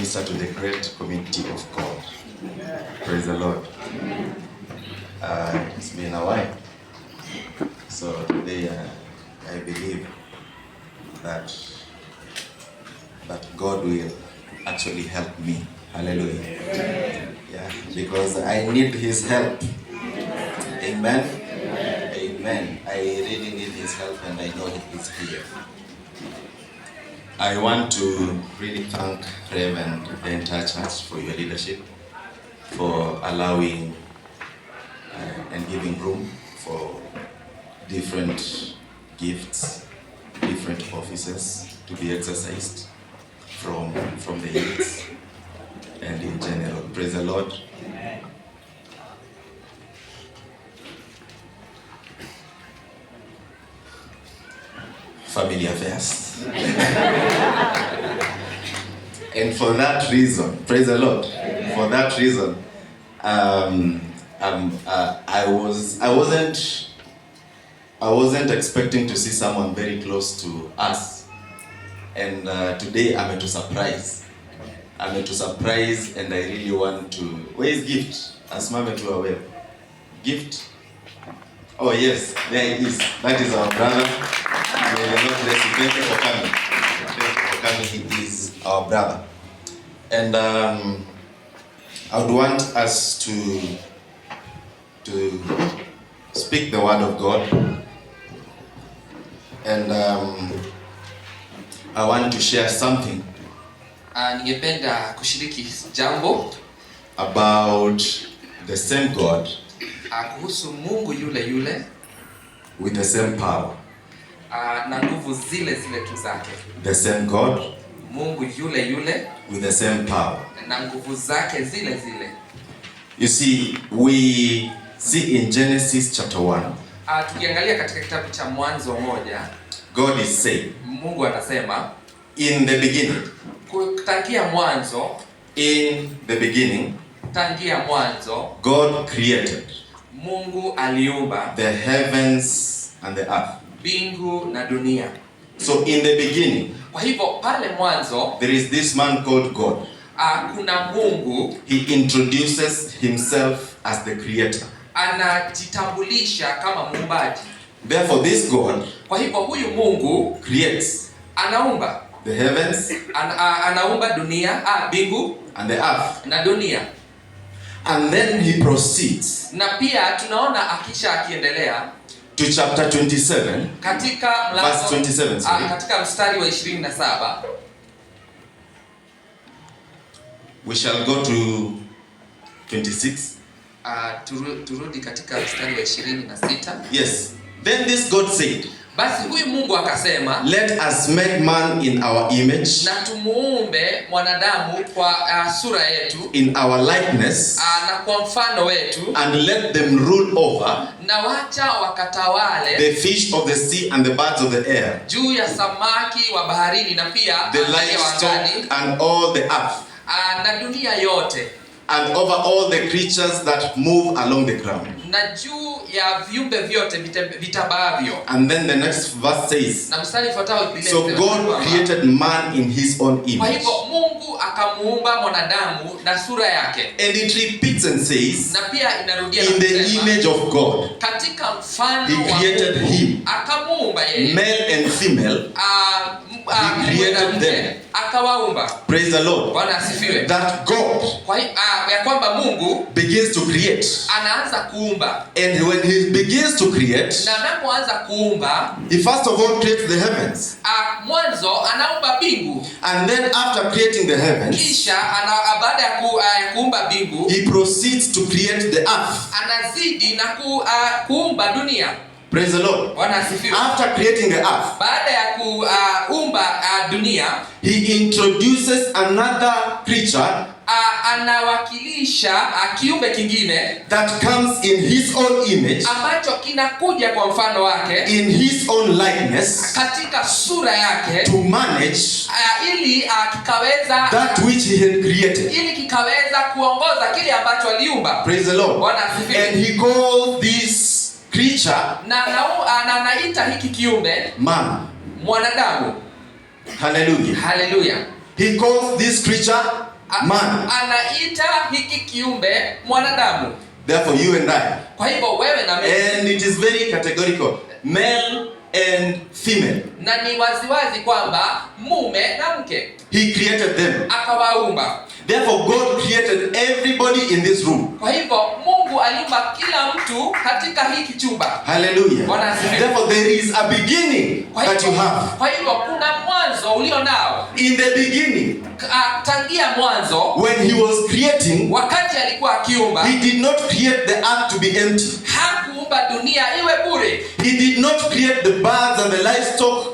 minister to the great community of God. Praise the Lord. It's been a while. So today I believe that God will actually help me. Hallelujah. Yeah, because I need his help. Amen. Amen. I really need his help and I know he is here. I want to really thank Rev and the entire church for your leadership, for allowing and giving room for different gifts, different offices to be exercised from the youths and in general. Praise the Lord. Family affairs. And for that reason, praise the Lord. For that reason, I wasn't expecting to see someone very close to us, and today I'm to surprise. I'm to surprise, and I really want to. Where is Gift? Asimame tu awe. Gift. Oh yes, there he is. That is our brother. May the Lord bless you. Thank you for coming. Thank you for coming. He is our brother. And I would want us to speak the word of God. And I want to share something. Ningependa kushiriki jambo about the same God, kuhusu Mungu yule yule, with the same power. Na nguvu zile zile tu zake. The same God, Mungu yule yule, with the same power. Na nguvu zake zile zile. You see, we see in Genesis chapter 1. Tukiangalia katika kitabu cha Mwanzo 1, God is saying, Mungu anasema, in the beginning, tangia mwanzo, in the beginning, tangia mwanzo, God created Mungu aliumba the heavens and the earth. Mbingu na dunia. So in the beginning, kwa hivyo pale mwanzo, there is this man called God. Kuna Mungu. He introduces himself as the creator. Anajitambulisha kama muumbaji. Therefore this God, kwa hivyo huyu Mungu creates anaumba the heavens, anaumba dunia, mbingu and the earth, na dunia. And then he proceeds Na pia tunaona akisha akiendelea to chapter 27, katika mlango, verse 27, sorry. Katika mstari wa 27, we shall go to 26. Turudi katika mstari wa 26. Yes. Then this God said, basi huyu Mungu akasema, let us make man in our image, na tumuumbe mwanadamu kwa sura yetu, in our likeness, na kwa mfano wetu, and let them rule over na wacha wakatawale the fish of the sea and the birds of the air, juu ya samaki wa baharini na pia the ndege wa livestock angani, and all the earth, na dunia yote, and over all the creatures that move along the ground. na juu ya viumbe vyote vitabaavyo. And then the next verse says, na mstari ufuatao Biblia so inasema God kwamba, created man in his own kwa image. hivyo Mungu akamuumba mwanadamu na sura yake. And it repeats and says, na pia inarudia in na the kusema, image of God katika mfano he wa created Mungu, him, akamuumba yeye, male and female, he created mke, them. Akawaumba. Praise the Lord. Bwana asifiwe. That God kwa ya kwamba Mungu begins to create. Anaanza kuumba. And when he begins to create, na anapoanza kuumba, he first of all creates the heavens. Mwanzo anaumba mbingu. And then after creating the heavens, kisha baada ya kuumba mbingu, he proceeds to create the earth. Anazidi na kuumba dunia. Praise the Lord. Bwana asifiwe. After creating the earth, baada ya kuumba dunia, he introduces another creature Anawakilisha kiumbe kingine that comes in his own image, ambacho kinakuja kwa mfano wake, in his own likeness, katika sura yake, to manage ili kikaweza that which he had created. ili kikaweza kuongoza kile ambacho aliumba. Praise the Lord. Bwana asifiwe. And he called this creature Na anaita hiki kiumbe man. mwanadamu. Hallelujah. Hallelujah. He calls this creature man. Anaita hiki kiumbe mwanadamu. Therefore, you and I. Kwa hivyo wewe na mimi. And it is very categorical, male and female. Na ni waziwazi kwamba mume na mke. He created them. Akawaumba. Therefore, God created everybody in this room. Kwa hivyo Mungu aliumba kila mtu katika hiki chumba. Hallelujah. Bwana asifiwe. Therefore, there is a beginning that you have. Kwa hivyo kuna mwanzo ulio nao. In the beginning, Tangia mwanzo, when he was creating, wakati alikuwa akiumba, he did not create the earth to be empty. Hakuumba dunia iwe bure. He did not create the birds and the livestock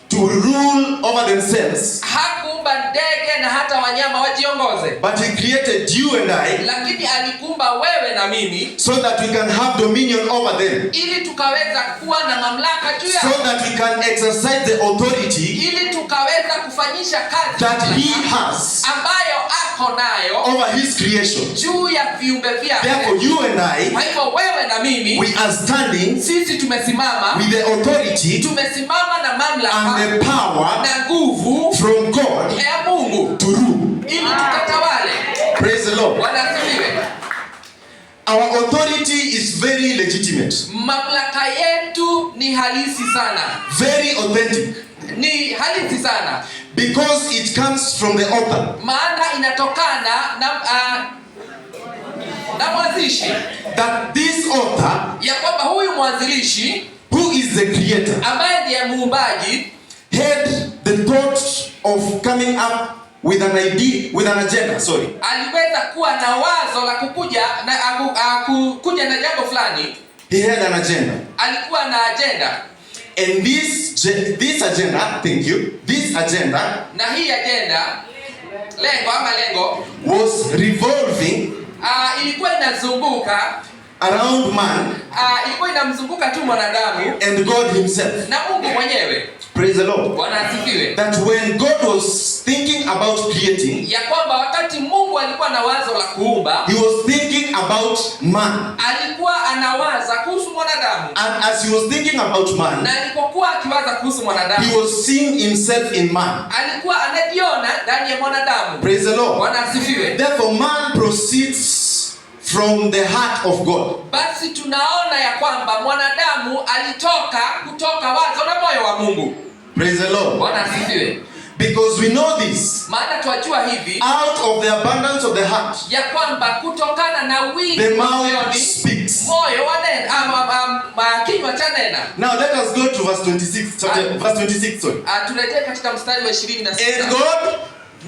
to rule over themselves. Hakuumba ndege na hata wanyama wajiongoze. But he created you and I, lakini alikuumba wewe na mimi, so that we can have dominion over them. Ili tukaweza kuwa na mamlaka juu yao. So that we can exercise the authority ili tukaweza kufanyisha kazi that he has ambayo ako nayo over his creation. juu ya viumbe vyake. Therefore, you and I, Kwa hivyo wewe na mimi, we are standing sisi tumesimama, with the authority tumesimama na mamlaka and the power na nguvu from God ya Mungu to rule. ili tukatawale. Praise the Lord. Bwana asifiwe. Our authority is very legitimate. Mamlaka yetu ni halisi sana. Very authentic. Ni halisi sana. Because it comes from the author. Maana inatokana na mwanzilishi. That this author, ya kwamba huyu mwanzilishi, who is the creator, ambaye ndiye muumbaji, had the thought of coming up with an idea, with an agenda, sorry. Aliweza kuwa na wazo la kukuja na kuja na jambo fulani. He had an agenda. Alikuwa na agenda. And this agenda, thank you, this agenda na hii agenda, lengo ama lengo, was revolving ilikuwa inazunguka around man ilikuwa inamzunguka tu mwanadamu and God himself. na Mungu mwenyewe. Praise the Lord. Bwana asifiwe. That when God was thinking about creating, ya kwamba wakati Mungu alikuwa na wazo la kuumba, he was thinking about man. Alikuwa anawaza kuhusu mwanadamu. And as he was thinking about man, na alipokuwa akiwaza kuhusu mwanadamu, he was seeing himself in man. Alikuwa anajiona ndani ya mwanadamu. Praise the Lord. Bwana asifiwe. Therefore man proceeds from the heart of God. Basi tunaona ya kwamba mwanadamu alitoka kutoka wazo na moyo wa Mungu. Praise the Lord. Bwana asifiwe. Because we know this, maana twajua hivi, out of the abundance of the heart, ya kwamba kutokana na wingi the mouth moyoni, speaks. moyo wa nena, kinywa cha nena. Now let us go to verse 26, chapter, verse 26, sorry. Turejee katika mstari wa 26. And God,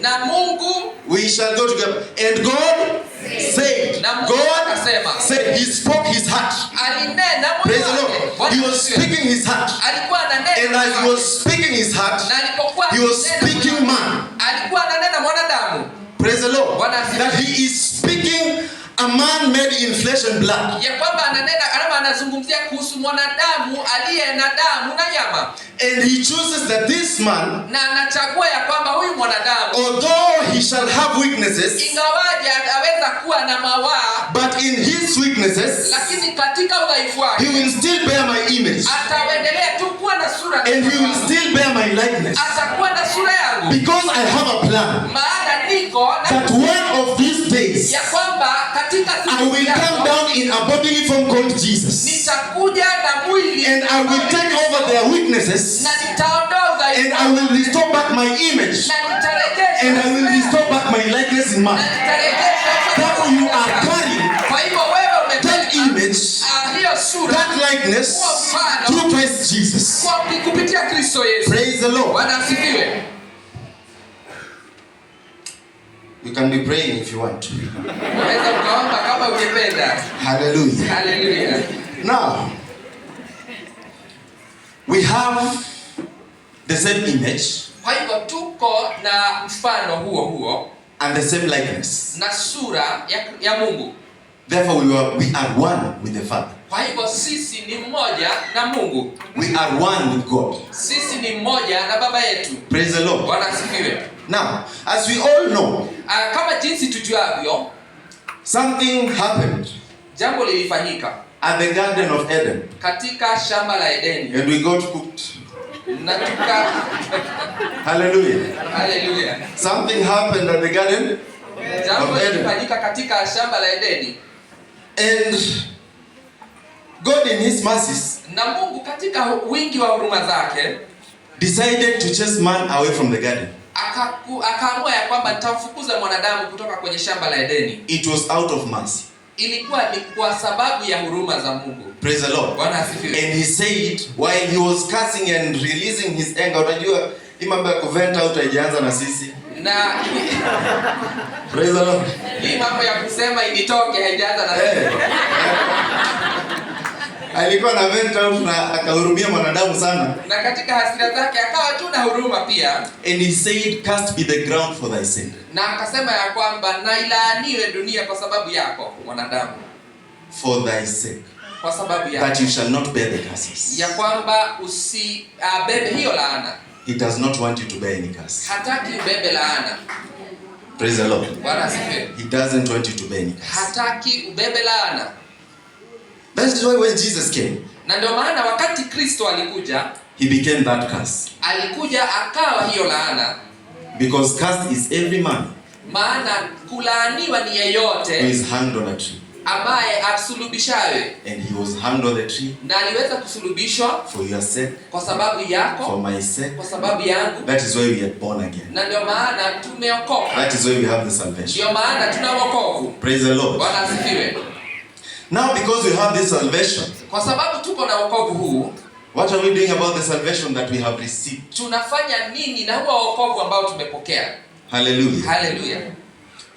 na Mungu, we shall go together. And God said, na Mungu God akasema, said, he spoke his heart. Alinena moyo Praise the wake. Lord. He was speaking his heart. Alikuwa ananena. And as he was speaking his heart, na alipokuwa he was akinena speaking man. Alikuwa ananena mwanadamu. Praise the Lord. Bwana asifiwe. That he is speaking a man made in flesh and blood. Ya kwamba ananena ama anazungumzia kuhusu mwanadamu aliye na damu na nyama. And he chooses that this man, na anachagua ya kwamba huyu mwanadamu, although he shall have weaknesses, ingawaje ataweza kuwa na mawaa, but in his weaknesses, lakini katika udhaifu wake, he will still bear my image. Ataendelea tu kuwa na sura, And he will still bear my likeness. Atakuwa na sura yangu. Because I have a plan. Maana niko na That one of these days, ya kwamba katika siku I will come down in a bodily form called Jesus. nitakuja na mwili, And I will take over their weaknesses. na nitaondoa udhaifu, And I will restore back my image. na nitarejesha, And I will restore back my likeness in man. na nitarejesha. Therefore you are carrying Kwa hivyo wewe that image, hiyo sura, that likeness through Christ Jesus. kwa kupitia Kristo Yesu. Praise the Lord. Bwana asifiwe. You can be praying if you want. Unaweza ukaomba kama ungependa. Hallelujah. Hallelujah. Now, we have the same image Kwa hivyo tuko na mfano huo huo and the same likeness. na sura ya Mungu. Therefore we are one with the Father. Kwa hivyo sisi ni mmoja na Mungu. We are one with God. Sisi ni mmoja na Baba yetu. Praise the Lord. Bwana asifiwe. Now, as we all know, Kama jinsi tujuavyo, something happened jambo lilifanyika at the Garden of Eden. katika shamba la Edeni. And we got cooked. Na tuka Hallelujah. Haleluya. Something happened at the Garden Jambo of Eden. lilifanyika katika shamba la Edeni. And God in his mercies Na Mungu katika wingi wa huruma zake decided to chase man away from the garden. Akaamua ya kwamba nitamfukuza mwanadamu kutoka kwenye shamba la Edeni. It was out of mercy. Ilikuwa ni kwa sababu ya huruma za Mungu. Praise the Lord. Bwana asifiwe. And he said while he was cursing and releasing his anger, unajua hii mambo ya kuvent out haijaanza na sisi. Na Praise the Lord. hii mambo ya kusema initoke haijaanza na Eh. Alikuwa na vent out na akahurumia mwanadamu sana. Na katika hasira zake akawa tu na huruma pia. And he said, "Cursed be the ground for thy sake." Na akasema ya kwamba na ilaaniwe dunia kwa sababu yako mwanadamu. For thy sake. Kwa sababu yako. That you shall not bear the curses. Ya kwamba usibebe hiyo laana. He does not want you to bear any curse. Hataki ubebe laana. Praise the Lord. Bwana asifiwe. He doesn't want you to bear any curse. Hataki ubebe laana. That is why when Jesus came, Na ndio maana wakati Kristo alikuja, he became that curse. Alikuja akawa hiyo laana. Because cursed is every man Maana kulaaniwa ni yeyote who is hanged on a tree. Ambaye asulubishawe. And he was hanged on the tree Na aliweza kusulubishwa for your sake, kwa sababu yako, for my sake. kwa sababu yangu. That is why we are born again. Na ndio maana tumeokoka. That is why we have the salvation. Ndio maana tuna wokovu. Praise the Lord. Bwana asifiwe. Now because we have this salvation, kwa sababu tuko na wokovu huu, what are we doing about the salvation that we have received? Tunafanya nini na huo wokovu ambao tumepokea? Hallelujah. Hallelujah.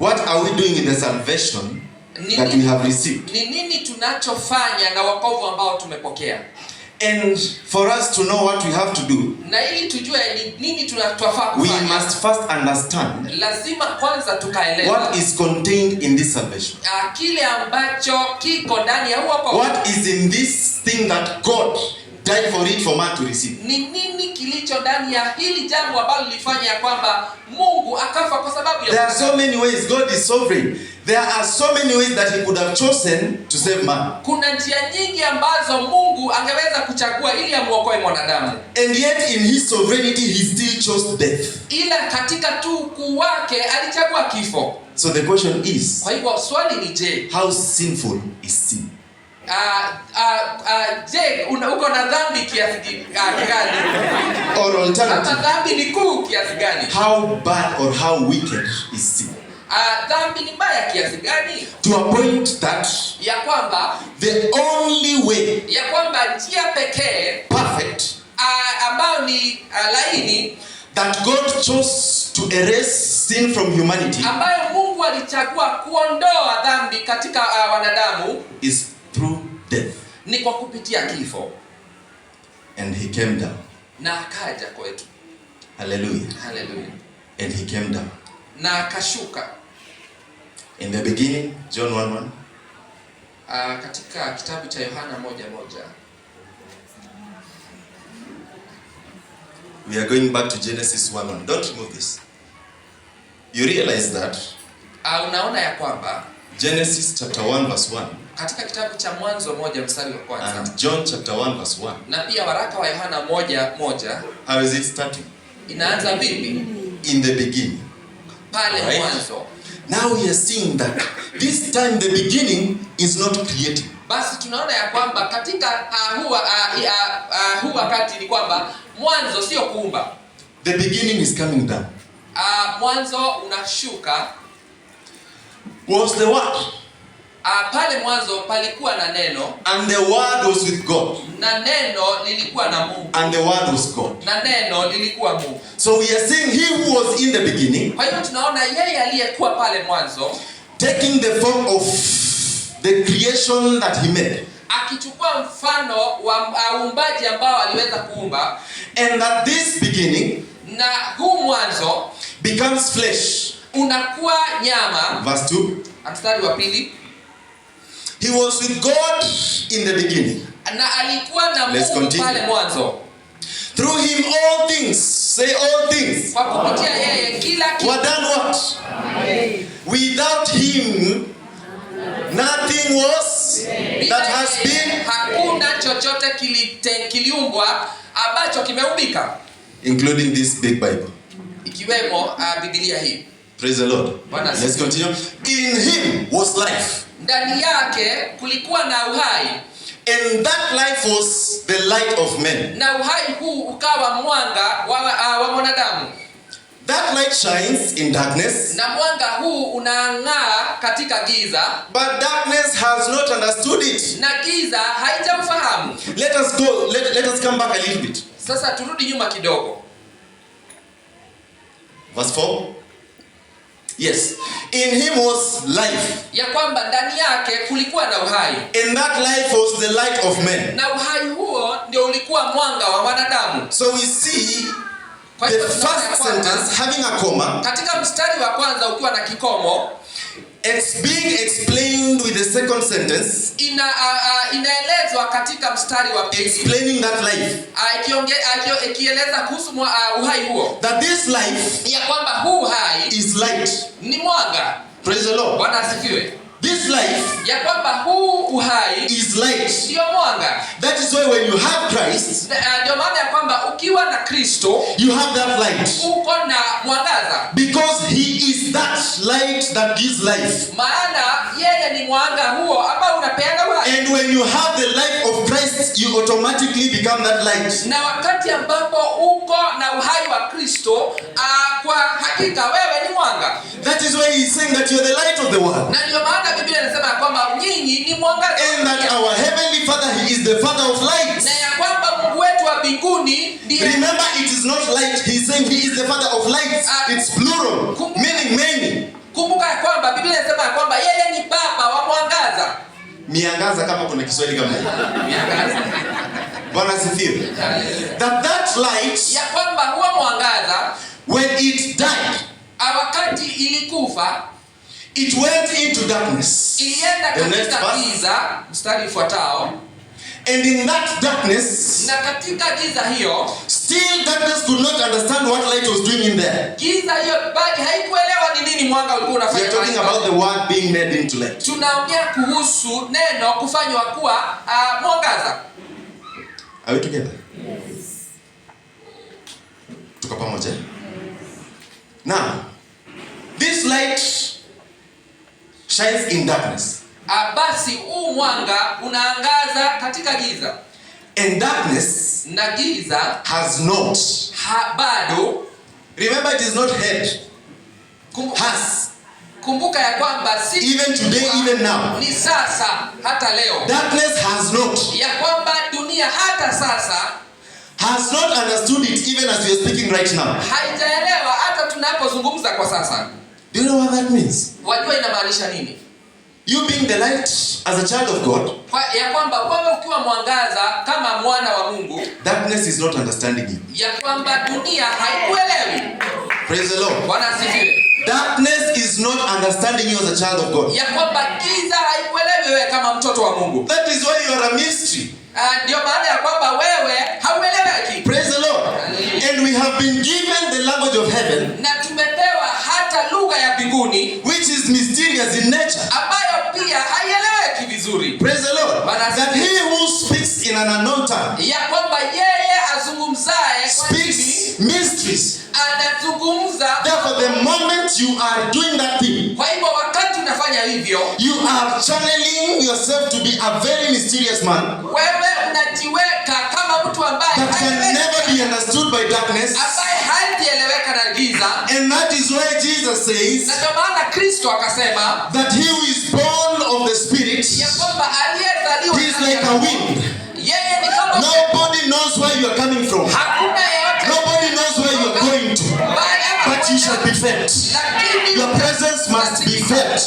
What are we doing with the salvation that we have received? Ni nini tunachofanya na wokovu ambao tumepokea? And for us to know what we have to do, na ili tujue ni nini tunatwafaa we kufanya, must first understand lazima kwanza tukaelewa what is contained in this salvation. Kile ambacho kiko ndani ya huo wokovu. What is in this thing that God died for it for man to receive? Ni nini kilicho ndani ya hili jambo ambalo lilifanya ya kwamba Mungu akafa kwa sababu ya There are so many ways. God is sovereign. There are so many ways that he could have chosen to save man. Kuna njia nyingi ambazo Mungu angeweza kuchagua ili amuokoe mwanadamu. And yet in his sovereignty he still chose death. Ila katika tu ukuu wake alichagua kifo. So the question is, kwa hivyo swali ni je, how sinful is sin? Je, uko na dhambi kiasi gani? Or alternative, Ama dhambi ni kuu kiasi gani? how bad or how wicked is sin? Dhambi ni mbaya kiasi gani? To a point that ya kwamba the only way ya kwamba njia pekee perfect ambayo ni laini that God chose to erase sin from humanity ambayo Mungu alichagua kuondoa dhambi katika wanadamu is through death. ni kwa kupitia kifo. And he came down. Na akaja kwetu. Hallelujah. Hallelujah. And he came down. Na akashuka. In the beginning, John 1:1. Katika kitabu cha Yohana 1:1. We are going back to Genesis 1:1. Don't remove this. You realize that Unaona ya kwamba Genesis chapter 1 verse 1 katika kitabu cha Mwanzo 1 mstari wa kwanza and John chapter 1 verse 1. na pia waraka wa Yohana 1:1, How is it starting? Inaanza vipi? In the beginning. Pale Right. mwanzo. Now we are seeing that this time the beginning is not creating. Basi tunaona ya kwamba katika huu wakati ni kwamba mwanzo sio kuumba. The beginning is coming down. Mwanzo unashuka. Was the word. Pale mwanzo palikuwa na neno. And the word was with God. Na neno lilikuwa na Mungu. And the word was God. Na neno lilikuwa Mungu. So we are seeing he who was in the beginning, Kwa hiyo tunaona yeye aliyekuwa pale mwanzo, taking the form of the creation that he made. Akichukua mfano wa uumbaji ambao aliweza kuumba. And that this beginning na huu mwanzo becomes flesh. Unakuwa nyama. Verse 2. Mstari wa pili. He was with God in the beginning. Na alikuwa na Let's Mungu continue. pale mwanzo. Through him all things, say all things, Kwa kupitia yeye kila kitu. were done what? Without him nothing was. else Bila that has yeye, been, hakuna chochote kiliumbwa ambacho kimeumbika, including this big Bible. Ikiwemo Biblia hii. Praise the Lord. Bwana Let's continue. In him was life, Ndani yake kulikuwa na uhai, and that life was the light of men. Na uhai huu ukawa mwanga wa mwanadamu. That light shines in darkness, Na mwanga huu unang'aa katika giza, but darkness has not understood it. Na giza haijaufahamu. Let us go, let us come back a little bit. Sasa turudi nyuma kidogo. Verse 4. Yes. In him was life, Ya kwamba ndani yake kulikuwa na uhai, and that life was the light of men. Na uhai huo ndio ulikuwa mwanga wa wanadamu. So we see Kwa the hivyo tunaona ya first kwamba sentence having a comma, katika mstari wa kwanza ukiwa na kikomo, it's being explained with the second sentence, inaelezwa katika mstari wa pili, explaining that life. Ikieleza kuhusu uhai huo, That this life ya kwamba huu uhai is light. Ni mwanga. Praise the Lord. Bwana asifiwe. This life Ya kwamba huu uhai is light. ndio mwanga. That is why when you have Christ, Ndio maana ya kwamba ukiwa na Kristo, you have that light. Uko na mwangaza, Because he is that light that gives life. Maana yeye ni mwanga huo ambao unapeana uhai. And when you have the life of Christ, you automatically become that light. Na wakati ambapo uko na uhai wa Kristo, kwa hakika wewe ni mwanga. That is why he's saying that you're the light of the world. Na ndio maana Biblia inasema ya kwamba nyinyi ni mwangaza wa And that dunia. our heavenly Father, he is the Father of lights. Na ya kwamba Mungu wetu wa mbinguni ndiye Remember, it is not light. He's saying he is the Father of lights. It's plural, meaning many. Kumbuka ya kwamba Biblia inasema ya kwamba yeye ni baba wa mwangaza. Miangaza, kama kuna Kiswahili kama hiyo. Miangaza. Bwana asifiwe. That light, Ya kwamba huo mwangaza, when it died, wakati ilikufa, it went into darkness. Ilienda The next katika verse. giza. Mstari ufuatao. And in that darkness, Na katika giza hiyo, still darkness could not understand what light was doing in there. Giza hiyo bali haikuelewa ni nini mwanga ulikuwa We unafanya are talking mahali about pale. the word being made into light. Tunaongea kuhusu neno kufanywa kuwa mwangaza. Are we together? Yes. Tuko pamoja? Now, this light shines in darkness. Basi huu mwanga unaangaza katika giza. And darkness Na giza has not. Bado. Remember, it is not had. Has. Kumbuka ya kwamba si Even today, even now. ni sasa hata leo. Darkness has not. Ya kwamba dunia hata sasa Has not understood it even as we are speaking right now. Haijaelewa hata tunapozungumza kwa sasa. Do you know what that means? Wajua inamaanisha nini? You being the light as a child of God, Ya kwamba wewe ukiwa mwangaza kama mwana wa Mungu, darkness is not understanding you. Ya kwamba dunia haikuelewi. Praise the Lord. Bwana asifiwe. Darkness is not understanding you as a child of God. Ya kwamba giza haikuelewi wewe kama mtoto wa Mungu. That is why you are a mystery. Ndio maana ya kwamba wewe haueleweki. Praise the Lord. And we have been given the language of heaven, Na tumepewa hata lugha ya mbinguni, which is mysterious in nature. Ambayo pia haieleweki vizuri. Praise the Lord. Bwana That he who speaks in an unknown tongue Ya kwamba yeye azungumzaye kwa ndimi speaks mysteries. Anazungumza. Therefore, the moment you are doing that thing, Kwa hivyo wakati unafanya hivyo, you are channeling yourself to be a very mysterious man wewe unajiweka kama mtu ambaye that can haeleweki, never be understood by darkness. Ambaye hajieleweka na giza. And that is why Jesus says Na ndio maana Kristo akasema that he who is born of the Spirit, ya kwamba aliyezaliwa he is like a wind. Yeye ni kama Nobody knows where you are coming from. Hakuna yeyote Nobody knows where you are going to. Bali ama But you shall be felt. Lakini Your presence must be felt.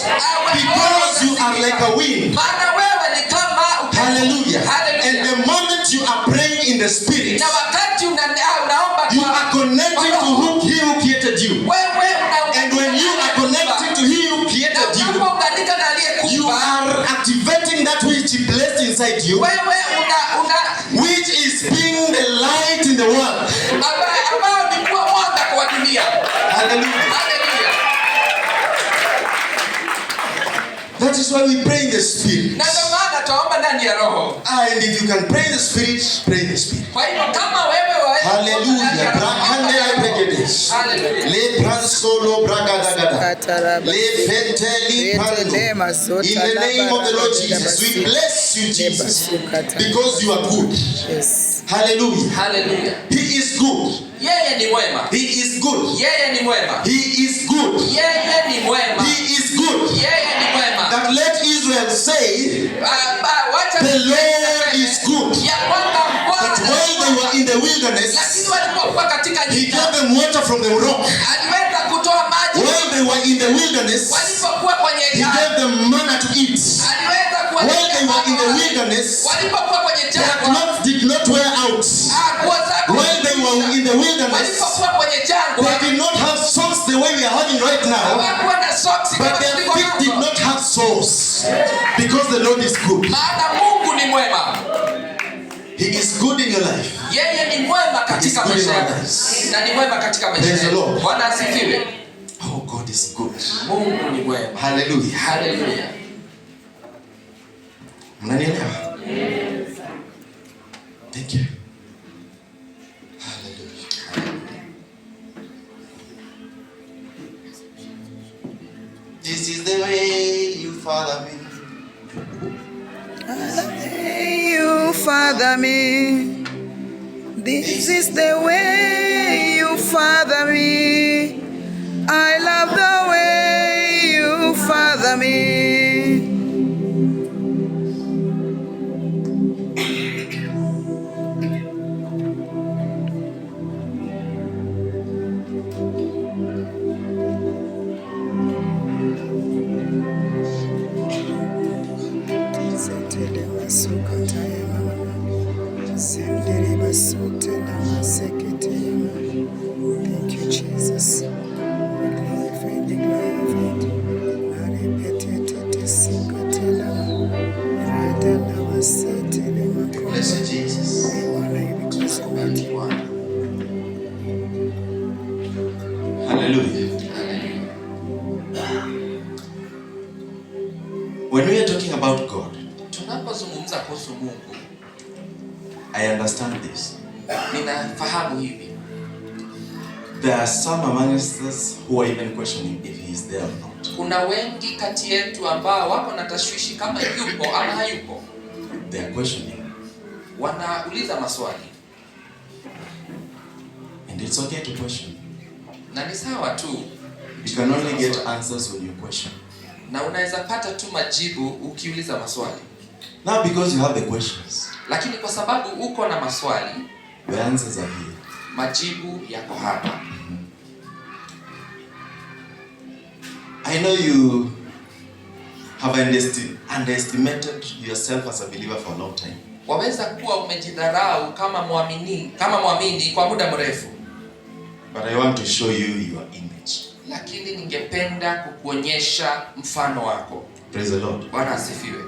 Because you are like a wind. Maana wewe ni kama upepo. Hallelujah. Hallelujah. And the moment you are praying in the Spirit, Na wakati unaomba you kwa are connecting to he who created you. Wewe unaunganika And when you are connecting to he who Na created you, unapounganika na you aliyekuumba, are activating that which he placed inside you, wewe una which is being the light in the world. Ambayo ni kuwa mwanga kwa dunia. Hallelujah. Hallelujah. That is why we pray in the Spirit. Na ndio maana twaomba ndani ya Roho. And if you can pray in the Spirit, pray in the Spirit. Kwa hivyo kama wewe waweza kuomba ndani ya Hallelujah. Roho, omba ndani ya Brakande Roho. bregedes. Hallelujah. Le pransolo bragadagada. Le fenteli prando. In the name of the Lord Jesus, we bless you, Jesus, because you are good. Yes. Hallelujah. Hallelujah. He is good. Yeye ni mwema. He is good. Yeye ni mwema. He is good. Yeye ni mwema. He is good. Yeye ni mwema. That let Israel say, Wacha the Lord is good. ya kwamba That Bwana while they were in the lakini wilderness, walipokuwa katika He nyika gave them water from the rock. aliweza kutoa maji. While they were in the wilderness, Walipokuwa kwenye He gave them manna to eat. aliweza While they were in the kuwaletea wilderness, walipokuwa kwenye their jangwa clothes did not wear out. nguo zao While they were in the wilderness, walipokuwa kwenye jangwa they did not have socks the way we are having right now, hawakuwa na soksi but kama their tulivyo feet did nazo. not have sores because the Lord is good. Maana Mungu ni mwema. He is good in your life. Yeye ni mwema katika He's good in maisha our yako lives. na ni mwema katika maisha Praise the yetu. Lord. Bwana asifiwe. Oh, God is good. Mungu ni mwema. Hallelujah. Haleluya. Mnanielewa? Thank you. Hallelujah. This is the way you follow me. You father me. This is the way you father me. I love the way you father me. Setele masukata ya mama. Sendere basute na masekete ya mama. Thank you, Jesus. Be glorified, be glorified. Arepetete sikatela. Rada na wasetele makondo. Bless you, Jesus. We honor you because you're mighty. Hallelujah. When we are talking about God, Tunapozungumza kuhusu Mungu, I understand this. ninafahamu hivi. There are some among us who are even questioning if he is there or not. Kuna wengi kati yetu ambao wako na tashwishi kama yupo ama hayupo. They are questioning. Wanauliza maswali And it's okay to question. Na ni sawa tu. You can only get answers when you question. Na unaweza pata tu majibu ukiuliza maswali. Now, because you have the questions, Lakini kwa sababu uko na maswali, the answers are here. Majibu yako hapa. I know you have underestimated yourself as a believer for a long time. Waweza kuwa umejidharau kama mwamini kwa muda mrefu. But I want to show you your image. Lakini ningependa kukuonyesha mfano wako. Praise the Lord. Bwana asifiwe.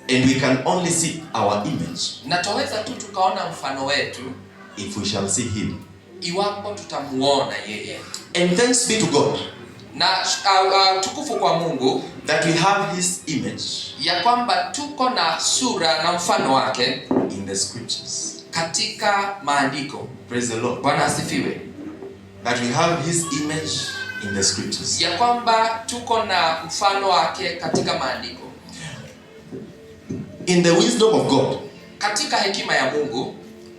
And we can only see our image Na twaweza tu tukaona mfano wetu if we shall see him. Iwapo tutamuona yeye. And thanks be to God Na tukufu kwa Mungu that we have his image ya kwamba tuko na sura na mfano wake in the scriptures. Katika maandiko. Praise the Lord. Bwana asifiwe. That we have his image in the scriptures. Ya kwamba tuko na mfano wake katika maandiko. In the wisdom of God, Katika hekima ya Mungu,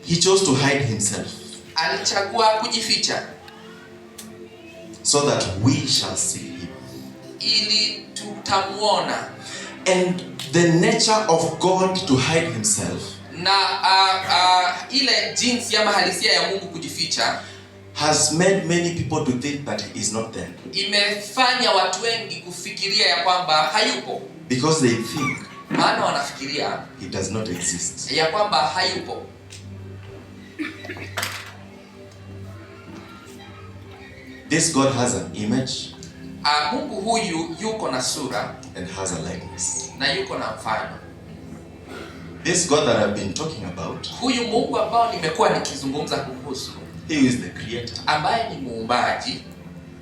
he chose to hide himself alichagua kujificha so that we shall see him. Ili tutamuona. And the nature of God to hide himself Na ile jinsi ama halisia ya Mungu kujificha has made many people to think that he is not there. Imefanya watu wengi kufikiria ya kwamba hayupo. Because they think Maana wanafikiria he does not exist. Ya kwamba hayupo. This God has an image Mungu huyu yuko na sura and has a likeness. Na yuko na mfano. This God that I've been talking about, Huyu Mungu ambao nimekuwa nikizungumza kuhusu, he is the creator. Ambaye ni muumbaji,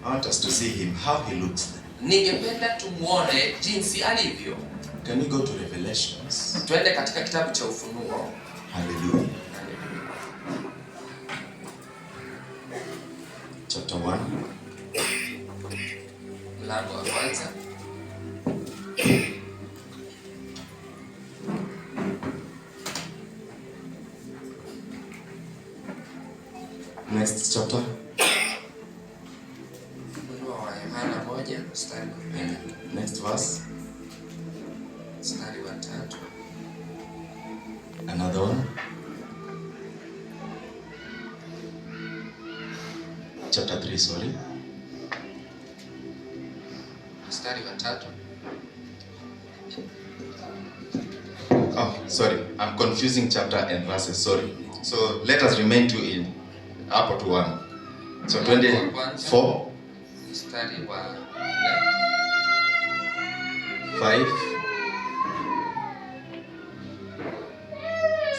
I want us to see him, how he looks like. Ningependa tumuone jinsi alivyo. Can we go to Revelation? Revelations. Twende katika kitabu cha Ufunuo. Hallelujah. Chapter 1. Mlango wa kwanza. Next chapter. Ufunuo wa Yohana 1 mstari wa 2, Next verse. Mstari wa 3. Another one. Chapter 3, sorry. Mstari wa 3. Oh, sorry. I'm confusing chapter and verses, sorry. So let us remain to in up to 1. So 24, Mstari wa 4, 5,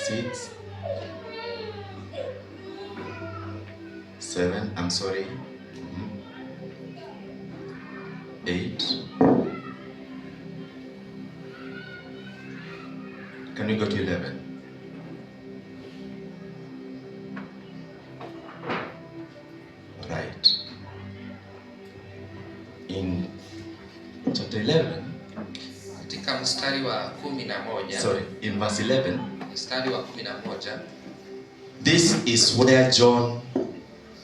6, 7, I'm sorry. 8. Can we go to 11? Right. In chapter 11, Katika mstari wa 11, sorry, in verse 11, mstari wa 11, this is where John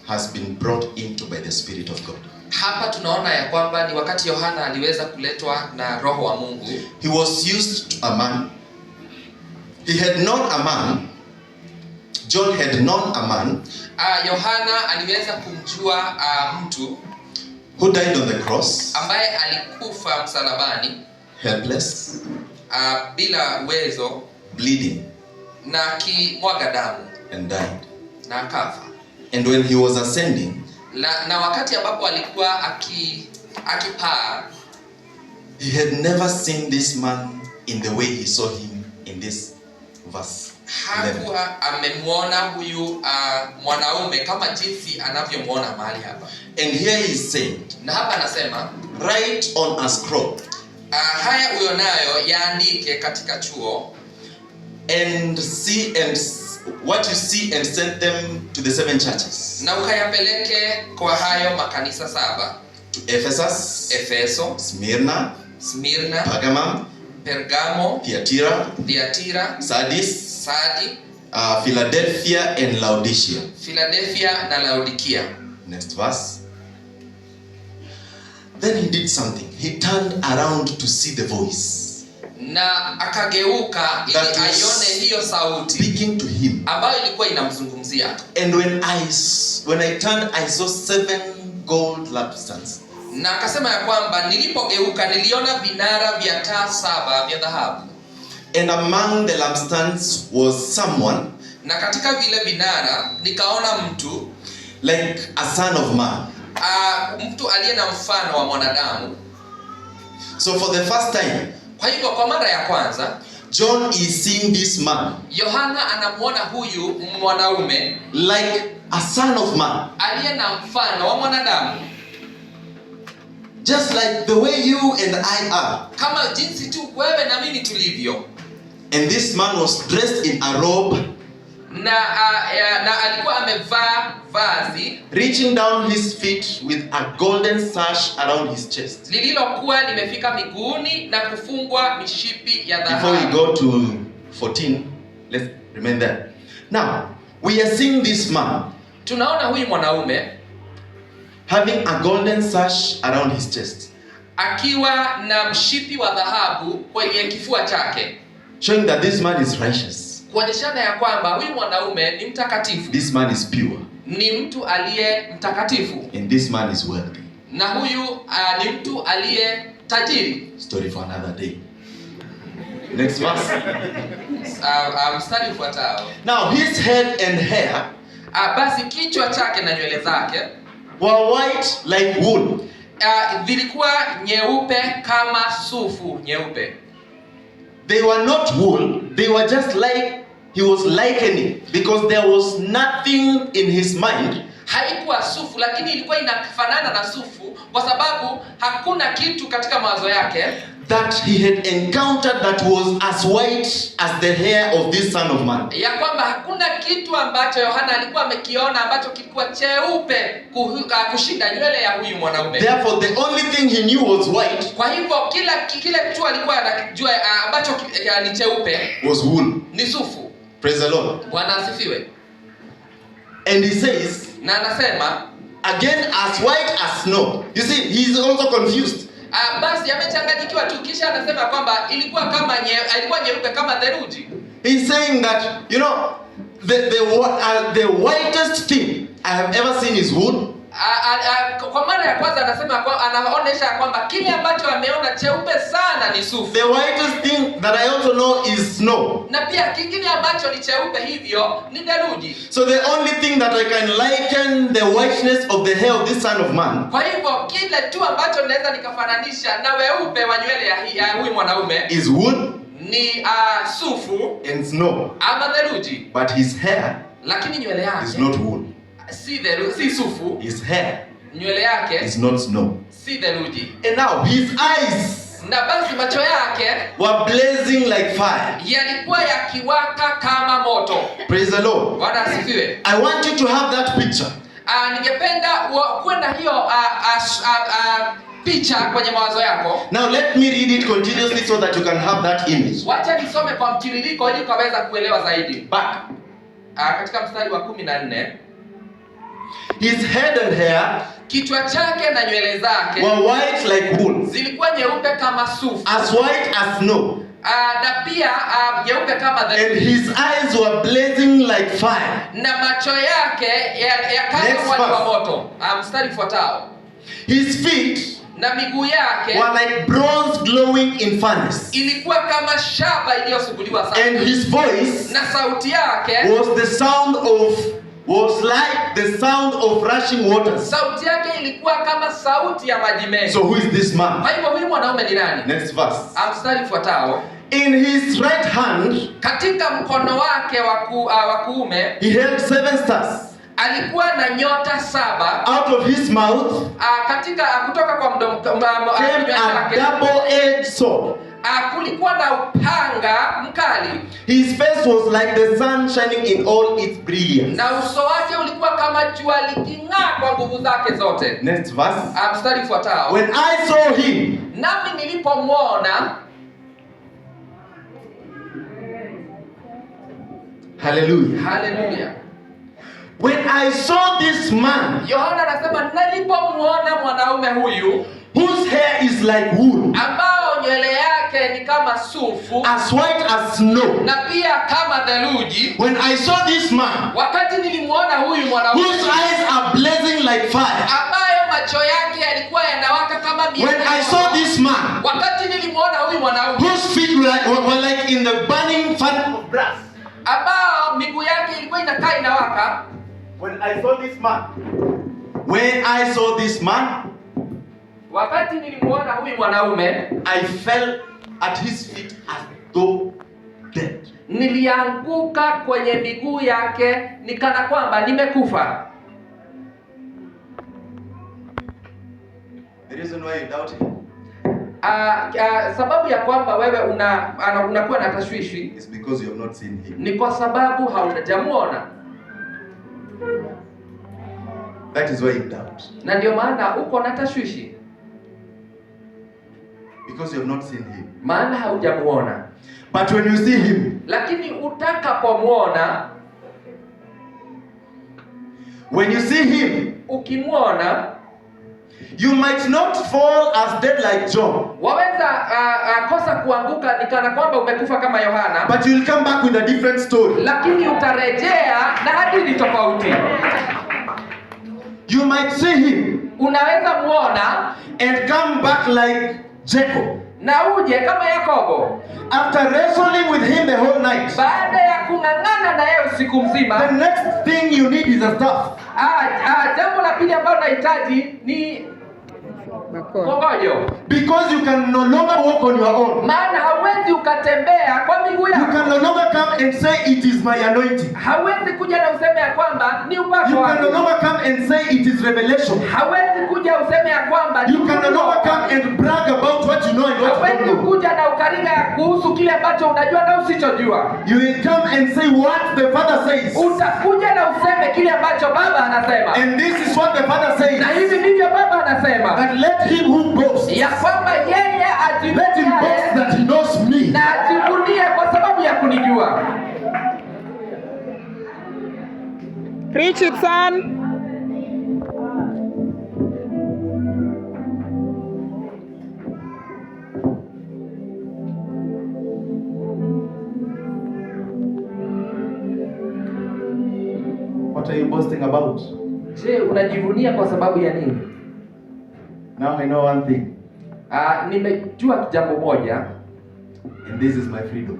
has been brought into by the Spirit of God. Hapa tunaona ya kwamba ni wakati Yohana aliweza kuletwa na Roho wa Mungu. He was used to a man. He had known a man. John had known a man Yohana aliweza kumjua mtu who died on the cross, ambaye alikufa msalabani, helpless, bila uwezo, bleeding, na akimwaga damu, and died. Na akafa. And when he was ascending, Na wakati ambapo alikuwa akipaa, he had never seen this man in the way he saw him in this verse 11. Hakuwa amemwona huyu mwanaume kama jinsi anavyomwona mahali hapa. And here he is saying, Na hapa anasema, write on a scroll haya uionayo yaandike katika chuo, and see and what you see and send them to the 7 churches. Na ukayapeleke kwa hayo makanisa 7. To Ephesus, Efeso, Smyrna, Smyrna, Pergamum, Pergamo, Thyatira, Thyatira, Sardis, Sardi, Philadelphia and Laodicea. Philadelphia na Laodikia. Next verse. Then he did something. He turned around to see the voice Na akageuka ili that was aione hiyo sauti speaking to him. ambayo ilikuwa inamzungumzia. And when I turned, I saw 7 gold lampstands. Na akasema ya kwamba nilipogeuka niliona vinara vya taa 7 vya dhahabu. And among the lampstands was someone Na katika vile vinara nikaona mtu like a son of man. Mtu aliye na mfano wa mwanadamu. So for the first time, Kwa hivyo kwa mara ya kwanza, John is seeing this man Yohana anamuona huyu mwanaume like a son of man. aliye na mfano wa mwanadamu. Just like the way you and I are. Kama jinsi tu wewe na mimi tulivyo. And this man was dressed in a robe, Na alikuwa amevaa vazi reaching down his feet with a golden sash around his chest. Lililokuwa limefika miguuni na kufungwa mishipi ya Before we dhahabu. go to 14, let's remain there. Now, we are seeing this man Tunaona huyu mwanaume having a golden sash around his chest, akiwa na mshipi wa dhahabu kwenye kifua chake, showing that this man is righteous. Kuonyeshana ya kwamba huyu mwanaume ni mtakatifu. This man is pure. Ni mtu aliye mtakatifu. And this man is wealthy. Na huyu ni mtu aliye tajiri. Story for another day. Next verse. Mstari ufuatao. Now his head and hair Basi kichwa chake na nywele zake were white like wool. Vilikuwa nyeupe kama sufu nyeupe. They were not wool, they were just like he was likening, because there was nothing in his mind Haikuwa sufu, lakini ilikuwa inafanana na sufu, kwa sababu hakuna kitu katika mawazo yake that he had encountered that was as white as the hair of this Son of Man. Ya kwamba hakuna kitu ambacho Yohana alikuwa amekiona ambacho kilikuwa cheupe kushinda nywele ya huyu mwanaume. Therefore, the only thing he knew was white Kwa hivyo kila kile tu alikuwa anajua ambacho ni cheupe was wool. ni sufu. Praise the Lord. Bwana asifiwe. And he says, Na anasema, again, as white as snow. You see, he's also confused. Basi amechanganyikiwa tu, kisha anasema kwamba ilikuwa nyeupe kama theluji. He's saying that, the whitest thing I have ever seen is wool. Kwa mara ya kwanza anasema anaonesha kwamba kile ambacho ameona cheupe sana ni sufu. The whitest thing that I also know is snow. Na pia kingine ambacho ni cheupe hivyo ni theluji. So the only thing that I can liken the whiteness of the hair of this Son of Man Kwa hivyo kile tu ambacho naweza nikafananisha na weupe wa nywele ya huyu mwanaume is wool ni sufu and snow. ama theluji. But his hair Lakini nywele is yake not wool. si sufu. His hair Nywele yake is not snow. si theluji. And now his eyes Na basi macho yake were blazing like fire. yalikuwa yakiwaka kama moto. Praise the Lord. Bwana asifiwe. I want you to have that picture. Ningependa kuwe na hiyo picha kwenye mawazo yako. Now let me read it continuously so that you can have that image. Wacha nisome kwa mtiririko ili ukaweza kuelewa zaidi. Back. Katika mstari wa 14. His head and hair Kichwa chake na nywele zake were white like wool, zilikuwa nyeupe kama sufu. as white as snow. Na pia nyeupe kama And his eyes were blazing like fire. Na macho yake yakawa Next mwali wa verse. moto. Mstari ufuatao. His feet Na miguu yake were like bronze glowing in furnace. ilikuwa kama shaba iliyosuguliwa sana. And his voice Na sauti yake was like the sound of rushing waters. Sauti yake ilikuwa kama sauti ya maji mengi. So who is this man? Kwa hivyo huyu mwanaume ni nani? Next verse. Mstari ufuatao. In his right hand katika mkono wake wa kuume he held 7 stars. Alikuwa na nyota 7. Out of his mouth Kutoka kwa mdomo, came kinywa a chake. double-edged sword. Kulikuwa na upanga mkali. His face was like the sun shining in all its brilliance. Na uso wake ulikuwa kama jua liking'aa kwa nguvu zake zote. Next verse. Mstari ufuatao. When I saw him, nami nilipomwona. Hallelujah. Hallelujah. When I saw this man, Yohana anasema nilipomwona mwanaume huyu whose hair is like wool, ambao nywele yake ni kama sufu, as white as snow. na pia kama theluji. When I saw this man, wakati nilimuona huyu mwanaume, whose eyes are blazing like fire, ambayo macho yake yalikuwa yanawaka kama miali. When I saw this man, wakati nilimuona huyu mwanaume, whose feet were like in the burning fire of brass, ambao miguu yake ilikuwa inakaa inawaka. When I saw this man, when I saw this man, wakati nilimuona huyu mwanaume, I fell at his feet as though dead. Nilianguka kwenye miguu yake nikana kwamba nimekufa. The reason why you doubt him Sababu ya kwamba wewe unakuwa na tashwishi is because you have not seen him. ni kwa sababu haujamuona. That is why you doubt. Na ndio maana uko na tashwishi. Because you have not seen him. Maana haujamuona. But when you see him, lakini utakapomuona, when you see him, ukimuona, you might not fall as dead like John. Waweza kosa kuanguka ni kana kwamba umekufa kama Yohana. But you'll come back with a different story. Lakini utarejea na hadithi tofauti. You might see him Unaweza muona and come back like Jacob. Na uje kama Yakobo. After wrestling with him the whole night. Baada ya kung'ang'ana na yeye usiku mzima. The next thing you need is a staff. Jambo la pili ambalo unahitaji ni Bakora. Mkongojo. Because you can no longer walk on your own. Maana hauwezi ukatembea kwa miguu You yako. can no longer come and say it is my anointing. Hauwezi kuja na useme ya kwamba ni upako You can no wangu. longer come and say it is revelation. Hauwezi kuja useme ya kwamba ni You can no ufunuo. longer come and brag about what you know and what you Hauwezi don't know. kuja na ukaringa kuhusu kile ambacho unajua na usichojua. You will come and say what the Father says. Utakuja na useme kile ambacho Baba anasema, And this is what the Father says. na hivi ndivyo Baba anasema That let him who boasts, ya kwamba yeye let him boast ajivunie that he knows me. na ajivunie kwa sababu ya kunijua. Preach it, son. What are you boasting about? Je, unajivunia kwa sababu ya nini? Now I know one thing, Nimejua jambo moja and this is my freedom.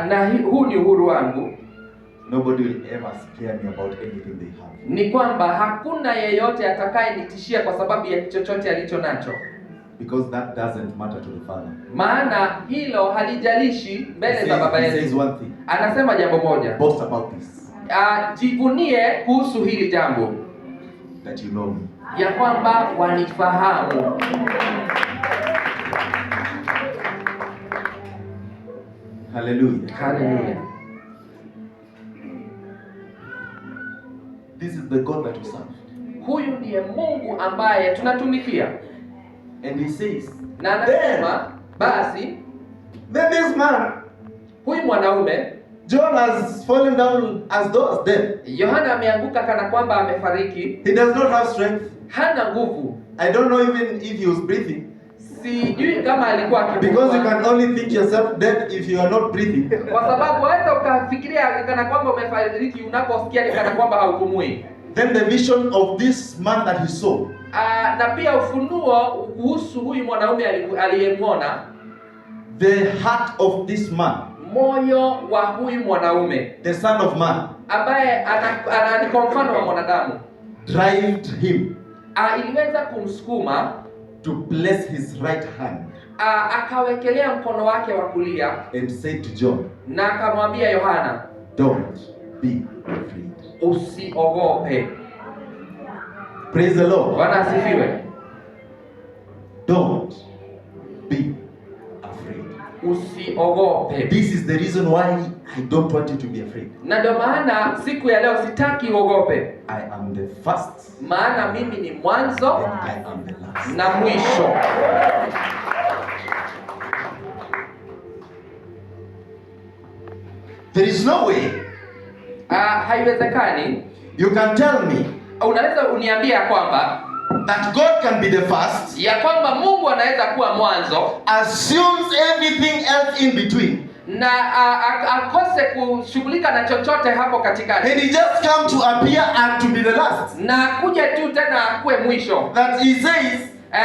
na huu ni uhuru wangu, Nobody will ever scare me about anything they have. ni kwamba hakuna yeyote atakayenitishia kwa sababu ya chochote alicho nacho, Because that doesn't matter to the Father. maana hilo halijalishi He mbele za Baba says, he says yetu. one thing. Anasema jambo moja, Boast about this, jivunie kuhusu hili jambo that you know me. ya kwamba wanifahamu. Hallelujah. Haleluya! This is the God that we serve. Huyu ndiye Mungu ambaye tunatumikia, And he says, na anasema basi, then this man, huyu mwanaume John, has fallen down as though as dead. Yohana ameanguka kana kwamba amefariki, He does not have strength. hana nguvu. I don't know even if he was breathing. Sijui kama alikuwa Because you akipumua, can only think yourself dead if you are not breathing. kwa sababu waweza ukafikiria kana kwamba umefariki unaposikia ni kana kwamba haupumui. Then the vision of this man that he saw, Na pia ufunuo kuhusu huyu mwanaume aliyemwona, the heart of this man, moyo wa huyu mwanaume the Son of Man, ambaye ni kwa mfano wa mwanadamu drived him iliweza kumsukuma to place his right hand akawekelea mkono wake wa kulia and said to John, na akamwambia Yohana, don't be afraid. usiogope. Praise the Lord. Bwana asifiwe. Don't be afraid. Usiogope. This is the reason why I don't want you to be afraid. Na ndio maana siku ya leo sitaki uogope, I am the first maana mimi ni mwanzo and I am the last. na mwisho. There is no way Haiwezekani. you can tell me Unaweza uniambia ya kwamba that God can be the first, ya kwamba Mungu anaweza kuwa mwanzo assumes everything else in between, na akose kushughulika na chochote hapo katikati and he just come to appear and to be the last. na kuja tu tena akuwe mwisho. That he says,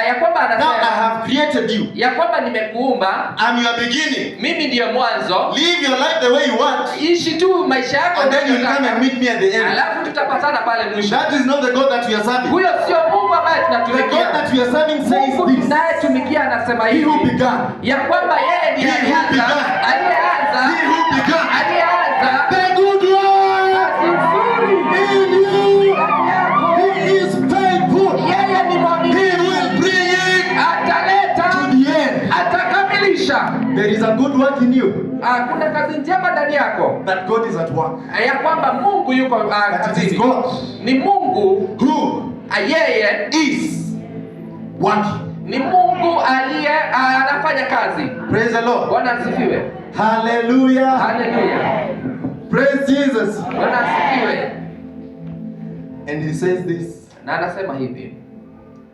Ya kwamba now I anasema have created you. ya kwamba nimekuumba I'm your beginning. mimi ndiyo mwanzo, Live your life the way you want, ishi tu maisha yako and then you'll come and meet me at the end. alafu tutapatana pale mwisho. That is not the God that we are serving. Huyo sio Mungu ambaye The God tunatumikia. that we are serving says Mungu this. tunayetumikia anasema He who hivi began, ya kwamba yeye ndiye He who alianza, began. aliyeanza, he who began aliyeanza the good work kazi nzuri in you, ndani yako, he is faithful. yeye ni He mwaminifu, will bring it ataleta, to the end. atakamilisha. There is a good work in you Kuna kazi njema ndani yako that God is at work. ya kwamba Mungu yuko That it is kazini. God Ni Mungu who yeye is working. ni Mungu aliye anafanya kazi. Praise the Lord. Bwana asifiwe. Hallelujah. Haleluya. Praise Jesus. Bwana asifiwe. And he says this, Na anasema hivi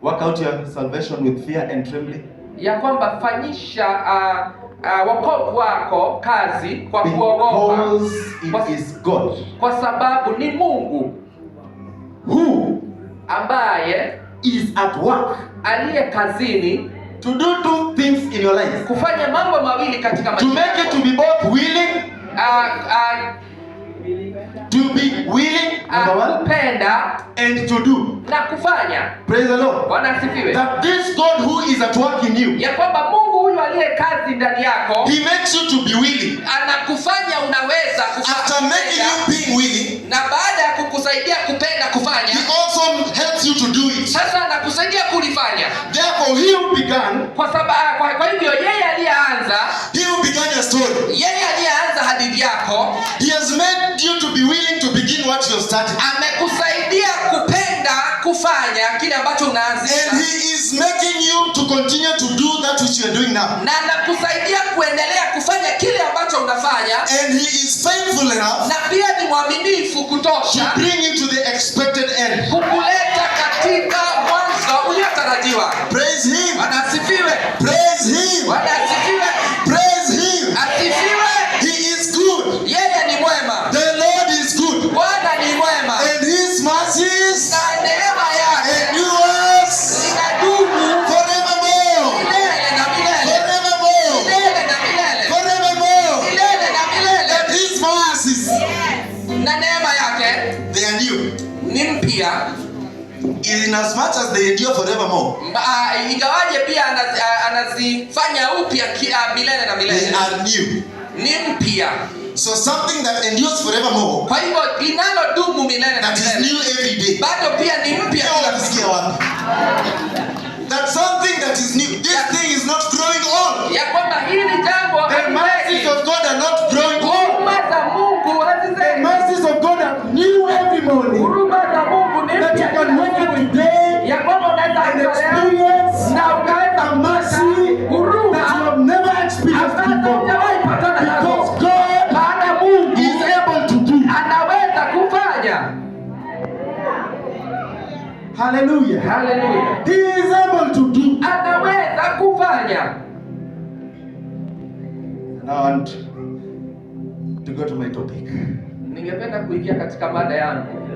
work out your salvation with fear and trembling, ya kwamba fanyisha wokovu wako kazi kwa kuogopa, because it is God kwa sababu ni Mungu who ambaye is at work aliye kazini to do two things in your life, kufanya mambo mawili katika to maisha make it yako. to be both willing, to To be willing, number one, Kupenda and to do. na kufanya. Praise the Lord. Bwana asifiwe. That this God who is at work in you, Ya kwamba Mungu huyu aliye kazi ndani yako He makes you to be willing. anakufanya unaweza After making you being willing, na baada ya kukusaidia kupenda kufanya, He also helps you to do it. sasa anakusaidia kulifanya. Therefore, He who began, Kwa sababu kwa hivyo yeye aliyeanza, He who began your story, yeye aliyeanza hadithi yako He has made you to be willing to begin what you have started. amekusaidia kupenda kufanya kile ambacho unaanzisha, And He is making you to continue to do that which you are doing now. na anakusaidia kuendelea kufanya kile ambacho unafanya, And He is faithful enough na pia ni mwaminifu to kutosha bring you to the expected end. kukuleta katika mwanzo uliotarajiwa. Praise Him. Bwana asifiwe. Praise Him. Bwana asifiwe. Praise Him. Asifiwe. He is good. Yeye ni mwema. The Lord is good. Bwana ni mwema And His mercies na neema yake endures zinadumu forevermore. milele na milele, Forevermore. milele na milele, Forevermore. milele na milele. And His mercies, Na neema yake they are new. ni mpya. In as much as they endure forevermore, Ingawaje pia anazifanya upya milele na they milele, are new. ni mpya. So something that endures forevermore, Kwa hivyo linalodumu milele na that is milele new every day. bado pia ni mpya Leo kila siku. unasikia wapi? That something that is new. This thing is not growing old. Ya kwamba hili jambo The mercies halizeeki. of God are not growing old. Huruma za Mungu The hazizeeki. mercies of God are new every morning. Huruma za Mungu ni That mpya you can kila wake up asubuhi. today Ya kwamba unaweza and amka leo experience na ukaweza a mercy huruma that you have never experienced ambazo before. hujawahi patana nazo. Because God Maana Mungu is able to do. anaweza kufanya. Hallelujah. Haleluya. He is able to do. Anaweza kufanya. Now I want to go to my topic. Ningependa kuingia katika mada yangu.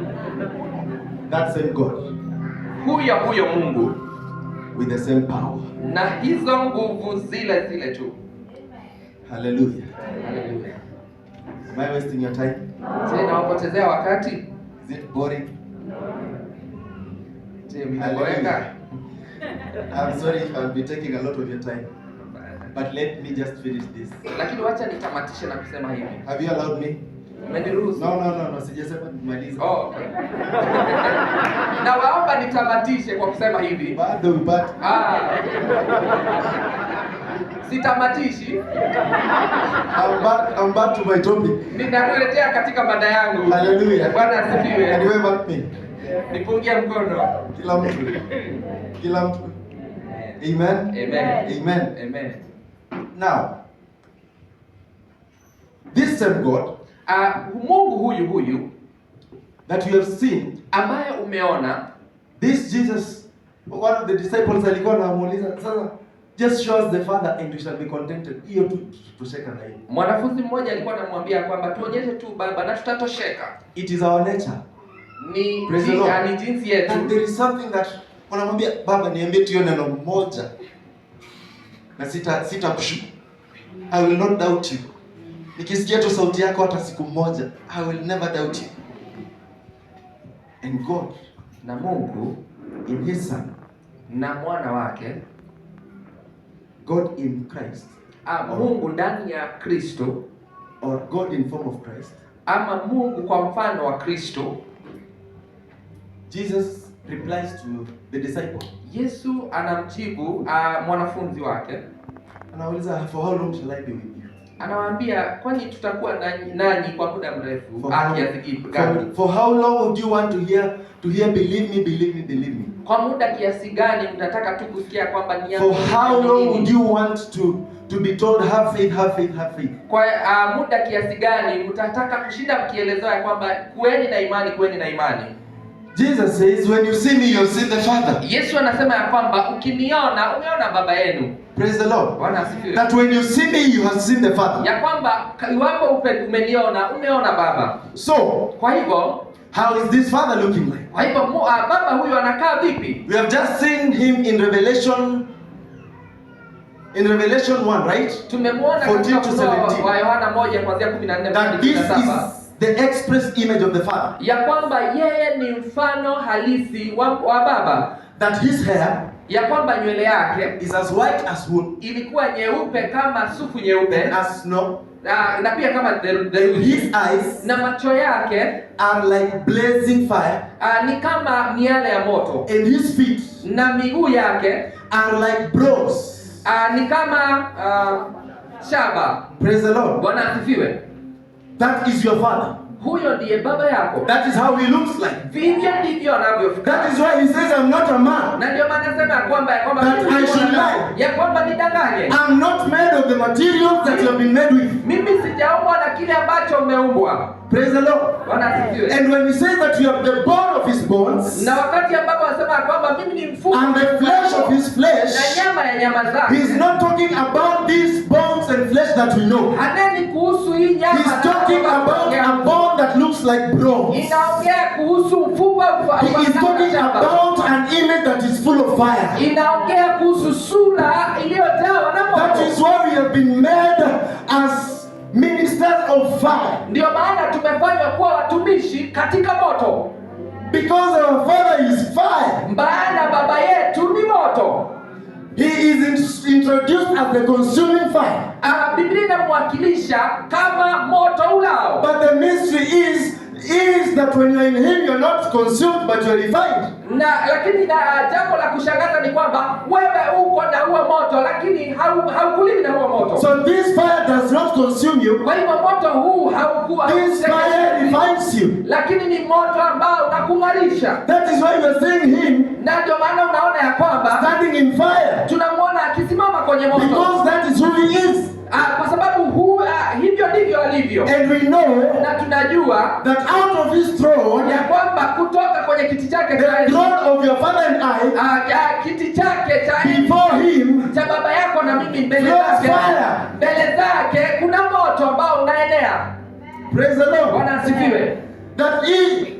That same God Huyo huyo Mungu with the same power. na hizo nguvu zile zile tu. Hallelujah. Haleluya. Am I wasting your time? Je, nawapotezea wakati? Is it boring? Je, mnaboeka? I'm sorry if I'll be taking a lot of your time. But let me just finish this. Lakini wacha nitamatishe na kusema hivi. Have you allowed me? Mmeniruhusu? No. Sijasema nimalize. Oh, okay. Na waomba nitamatishe kwa kusema hivi. Bado but Ah. Sitamatishi, I'm back to my topic. ninakuletea katika mada yangu. Hallelujah. Bwana Can you asifiwe. wave at me? Nipungie mkono. Kila mtu. Kila mtu. Amen. Amen. Amen. Amen. Now, this same God Mungu huyu huyu that you have seen, ambaye umeona this Jesus, one of the disciples alikuwa anamuuliza, sasa just show us the Father and we shall be contented. Hiyo tu tutosheka na hiyo. mwanafunzi mmoja alikuwa anamwambia kwamba tuonyeshe tu Baba na tutatosheka. It is our nature. Ni, Praise the Lord. ni jinsi yetu. And there is something that wanamwambia baba, niambie tu hiyo neno moja na sitakushuku. I will not doubt you. Nikisikia tu sauti yako hata siku moja, I will never doubt you. And God Na Mungu in his son, na mwana wake God in Christ, Mungu ndani ya Kristo or God in form of Christ, ama Mungu kwa mfano wa Kristo, Jesus replies to the disciple. Yesu anamjibu mwanafunzi wake, Anauliza, for how long shall I be with you? anawaambia kwani tutakuwa nanyi kwa muda mrefu For how, kiasi gani? for how long would you want to hear believe me, believe me, believe me? Kwa muda kiasi gani mtataka tu kusikia kwamba ni For how long would you want to be told have faith, have faith, have faith? Kwa muda kiasi gani mtataka kushinda mkielezewa ya kwamba kuweni na imani, kuweni na imani? Jesus says, when you see me, you see the Father. Yesu anasema ya kwamba ukiniona umeona baba yenu. Praise the Lord. Bwana asifiwe. That when you see me, you have seen the Father. Ya kwamba iwapo umeniona umeona baba. So, Kwa hivyo how is this Father looking like? kwa hivyo baba huyu anakaa vipi? We have just seen him in Revelation, in Revelation 1, right? Tumemwona 14 katika to Ufunuo 17. wa Yohana 1 kuanzia 14 That hadi this 17 is the express image of the Father. Ya kwamba yeye ni mfano halisi wa Baba. That his hair Ya kwamba nywele yake is as white as wool ilikuwa nyeupe kama sufu nyeupe and as snow, na pia kama and theluji, his eyes na macho yake are like blazing fire, ni kama miale ya moto, and his feet na miguu yake are like bronze. Ni kama shaba. Praise the Lord. Bwana asifiwe. That is your Father. Huyo ndiye baba yako. That is how he looks like. Vivyo ndivyo anavyofikiri. That is why he says, I'm not a man Na ndio maana nasema ya kwamba that mimi I should lie. ya kwamba nidanganye. I'm not made of the materials that you have been made with. Mimi sijaumbwa na kile ambacho umeumbwa. Praise the Lord. Bwana asifiwe. And when he says that you have the bone of his bones Na wakati ambapo anasema kwamba mimi ni mfupa and the flesh of his flesh, na nyama ya nyama zake, he's not talking about these bones and flesh that we know. haneni kuhusu hii nyama. He's talking about a bone that looks like bronze. Inaongea kuhusu mfupa He is talking about an image that is full of fire. Inaongea kuhusu sura iliyojawa na That moto. is why we have been made as ministers of fire. Ndio maana tumefanywa kuwa watumishi katika moto. Because our Father is fire. Maana baba yetu ni moto. He is introduced as the consuming fire. Biblia inamwakilisha kama moto ulao. But the mystery is that when you're in him, you're not consumed, but you're refined. Na lakini jambo la kushangaza ni kwamba wewe uko na huo moto lakini haukuliwi na huo moto. So this fire does not consume you. Kwa hivyo moto huu haukuwa, This fire refines you. lakini ni moto ambao unakung'arisha. That is why we're seeing him Na ndio maana unaona ya kwamba standing in fire. tunamwona akisimama kwenye moto. Because that is who he is. Kwa sababu hivyo ndivyo alivyo. And we know Na tunajua that out of his throne, ya kwamba kutoka kwenye kiti chake the cha enzi, throne of your father and I, kiti chake cha enzi before him cha baba yako na mimi, mbele flows zake, fire. mbele zake kuna moto ambao unaenea. Praise the Lord. Bwana asifiwe. That he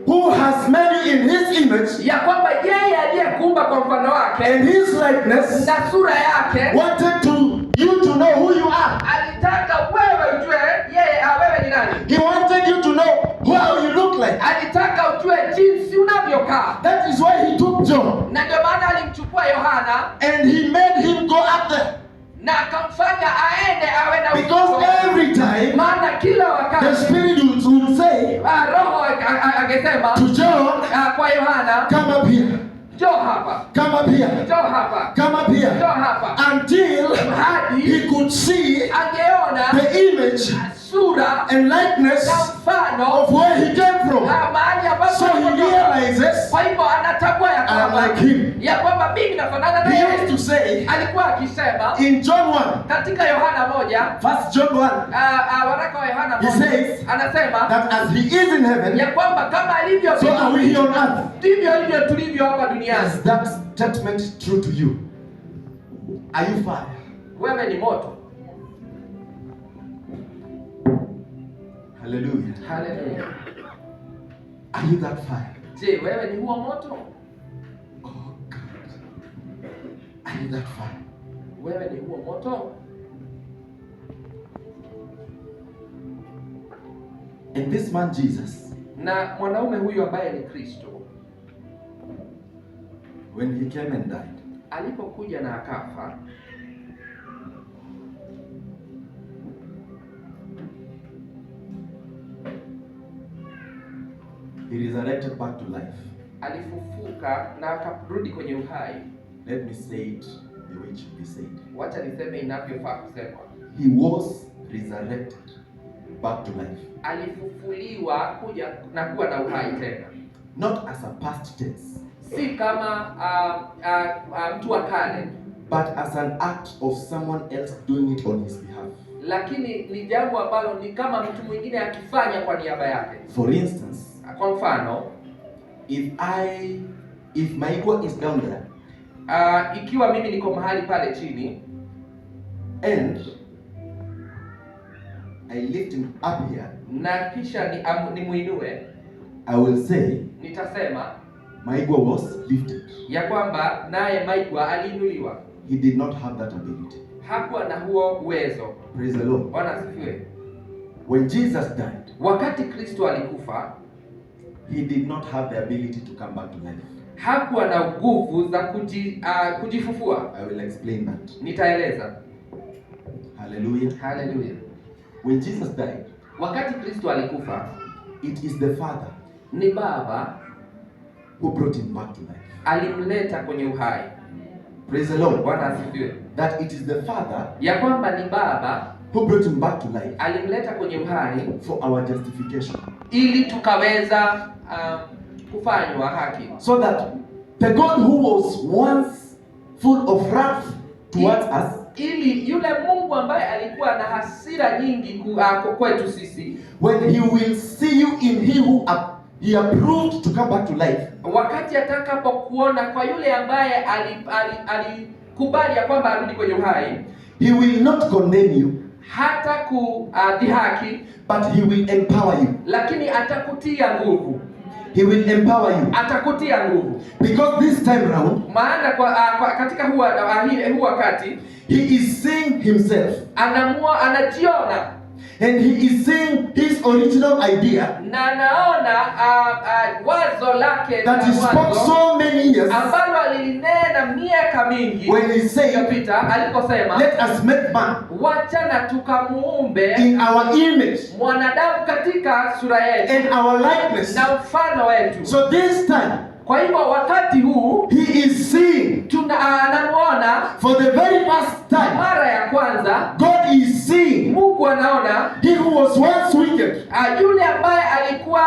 who has made you in his image Ya kwamba yeye aliyekuumba kwa mfano wake and his likeness na sura yake wanted to you to know who you are. alitaka wewe ujue yeye wewe ni nani. He wanted you to know how you look like. Alitaka ujue jinsi unavyokaa. That is why he took John Na ndio maana alimchukua Yohana and he made him go up there. na akamfanya aende awe na Because uzito. every time Maana kila the wakati Spirit would say Roho angesema to John, kwa Yohana, come up here, njoo hapa, come up here, njoo hapa, come up here, njoo hapa, until hadi he could see angeona the image sura and likeness na mfano of where he came from. mahali ambapo So he alikotoka. realizes Kwa hivyo anatambua ya I am kwamba like him. ya kwamba mimi nafanana na He yeye. used to say Alikuwa akisema in John 1, katika Yohana 1, First John 1, waraka wa Yohana He 1, says anasema that as he is in heaven, ya kwamba kama alivyo so are we here on earth. ndivyo hivyo tulivyo hapa duniani. Is that statement true to you? Are you fire? Wewe ni moto. Hallelujah. Haleluya. Are you that fire? Je, wewe ni huo moto? Oh God. Are you that fire? Wewe ni huo moto? And this man Jesus, Na mwanaume huyu ambaye ni Kristo when he came and died, alipokuja na akafa, he resurrected back to life. alifufuka na akarudi kwenye uhai. Let me say it the way it should be said. Wacha niseme inavyofaa kusemwa. He was resurrected back to life. Alifufuliwa kuja na kuwa na uhai tena, Not as a past tense, si kama mtu wa kale, but as an act of someone else doing it on his behalf. lakini ni jambo ambalo ni kama mtu mwingine akifanya kwa niaba yake. For instance, Kwa mfano, if Maigwa is down there ikiwa mimi niko mahali pale chini and I lift him up here, na kisha nimuinue, I will say nitasema Maigwa was lifted. ya kwamba naye Maigwa aliinuliwa. He did not have that ability. Hakuwa na huo uwezo. Praise the Lord. Bwana asifiwe. When Jesus died, Wakati Kristo alikufa, he did not have the ability to come back to life. Hakuwa na nguvu za kujifufua. I will explain that. Nitaeleza. Hallelujah. Haleluya. When Jesus died, Wakati Kristo alikufa, it is the Father ni Baba who brought him back to life. Alimleta kwenye uhai. Praise the Lord. Bwana asifiwe. That it is the Father Ya kwamba ni Baba who brought him back to life alimleta kwenye uhai for our justification. Ili tukaweza kufanywa haki. So that the God who was once full of wrath towards us, ili yule Mungu ambaye alikuwa na hasira nyingi kwetu sisi, when he will see you in he who he approved to come back to life, wakati atakapokuona kwa yule ambaye alikubali ya kwamba arudi kwenye uhai, he will not condemn you, hata kudhihaki, but he will empower you. Lakini atakutia nguvu. He will empower you. Atakutia nguvu. Because this time round, maana katika huu wakati, he is seeing himself. Anajiona. And he is seeing his original idea na anaona wazo lake that he la spoke mwanzo, so many years ambalo alilinena miaka mingi when he said, iliyopita aliposema, let us make man wachana tukamuumbe in our image mwanadamu katika sura yetu and our likeness. Na mfano wetu. So this time, kwa hivyo wakati huu he is seeing anamuona for the very first time. Mara ya kwanza. God is seeing Mungu anaona he who was once wicked yule ambaye alikuwa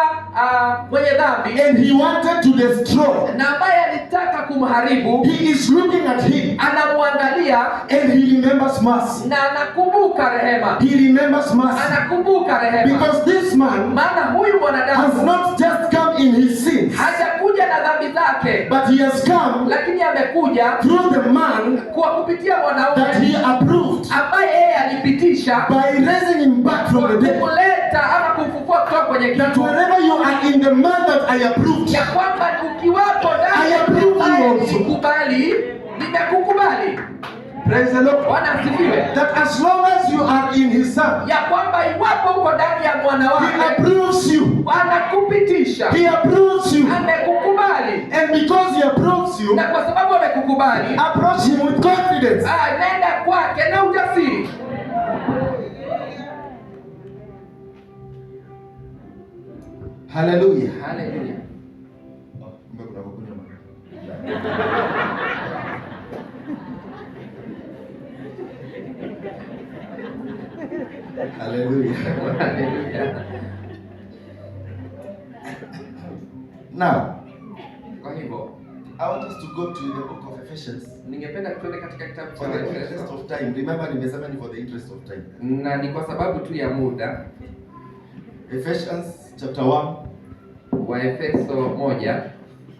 mwenye dhambi and he wanted to destroy. Na ambaye alitaka kumharibu. He is looking at him Anamwangalia and he remembers mercy. Na anakumbuka rehema. He remembers mercy. Anakumbuka rehema. Because this man maana huyu mwanadamu has not just come in his sins, hajakuja na dhambi zake, but he has come lakini amekuja through the man kwa kupitia mwanaume that he approved ambaye yeye alipitisha by raising him back from the dead. Kumleta ama kumfufua kutoka kwenye That kifo. wherever you are in the man that I approved, ya kwamba ukiwapo ndani I approve you ambaye also. nilikubali, nimekukubali. Praise the Lord. Bwana asifiwe. That as long as you are in his son, ya kwamba iwapo uko ndani ya mwana he wake, approves you. anakupitisha. He approves you. Amekukubali. And because he approves you, na kwa sababu amekukubali, approach him with confidence. Nenda kwake na ujasiri. Hallelujah. Hallelujah. Oh, kumbe kuna kukunywa maji. Hallelujah. Hallelujah. Now, kwa hivyo, I want us to go to the book of Ephesians. Ningependa tuende katika kitabu cha For the interest Waefeso. of time. Remember nimesema ni for the interest of time. Na ni kwa sababu tu ya muda. Ephesians chapter 1. Waefeso 1.